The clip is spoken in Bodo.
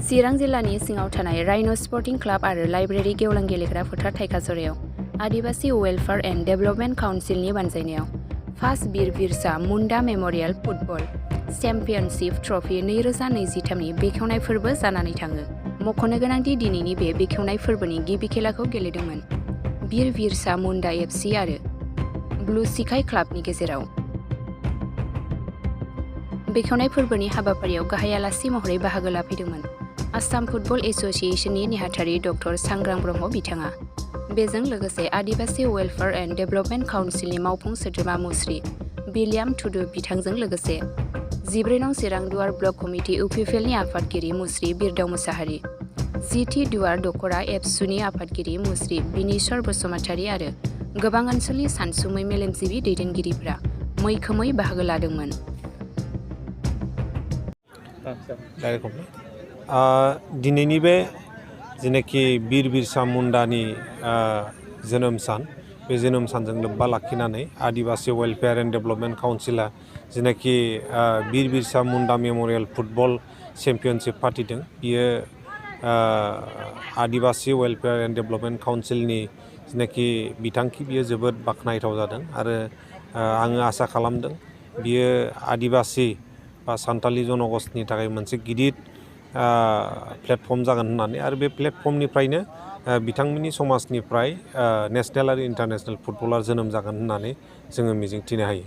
चिरां जिल्लानि सिङाव थानाय राइन' स्पर्टिं क्लाब आरो लाइब्रेरि गेवलां गेलेग्रा फोथार थाइखाजरायाव आदिबासी वेलफेयार एन्ड डेभेलपमेन्ट काउन्सिलनि बानजायनायाव first Bir Birsa Munda memorial football championship trophy 2023नि बेखेवनाय फोरबो जानानै थाङो। मख'नो गोनांदि दिनैनि बे बेखेवनाय फोरबोनि गिबि खेलाखौ गेलेदोंमोन बीर बिरसा मुंडा FC आरो ब्लु स्काई क्लाबनि गेजेराव। बेखेवनाय फोरबोनि हाबाफारियाव गाहाय आलासि महरै बाहागो लाफैदोंमोन आसाम फुटबल एस'सिएशननि नेहाथारि डक्टर सांग्रां ब्रह्म बिथाङा। बेजों लोगोसे आदिबासी वेलफेयार एन्ड डेभेलपमेन्ट काउन्सिलनि मावफुं सोद्रोमा मुस्रि विलियाम टुडु बिथांजों लोगोसे 14 नं चिरां दुवार ब्लक कमिटि UPPLनि आफादगिरि मुस्रि बिरदाव मुसाहारि, 10थि दुवार दख'रा एबसुनि आफादगिरि मुस्रि बिनेश्वर बसुमतारी आरो गोबां ओनसोलनि सानसुमै मेलेमजिबि दैदेनगिरिफोरा मैखोमै बाहागो लादोंमोन। दिनैनि बे जेनाखि बीर बिरसा मुंडानि जोनोम सान, बे जोनोम सानजों लोब्बा लाखिनानै आदिबासी वेलफेयार एन्ड डेभेलपमेन्ट काउन्सिला जेनाखि बीर Birsa Munda memorial football championship फाथिदों, बियो आदिबासी वेलफेयार एन्ड डेभेलपमेन्ट काउन्सिलनि जेनाखि बिथांखि बियो जोबोद बाख्नायथाव जादों आरो आङो आसा खालामदों बियो आदिबासी बा सान्थालि जन'गोष्ठीनि थाखाय मोनसे गिदिर प्लेटफर्म जागोन होननानै आरो बे प्लेटफर्मनिफ्रायनो बिथांमोननि समाजनिफ्राय नेशनेल आरो इन्टारनेशनेल फुटबलार जोनोम जागोन होननानै जोङो मिजिंथिनो हायो।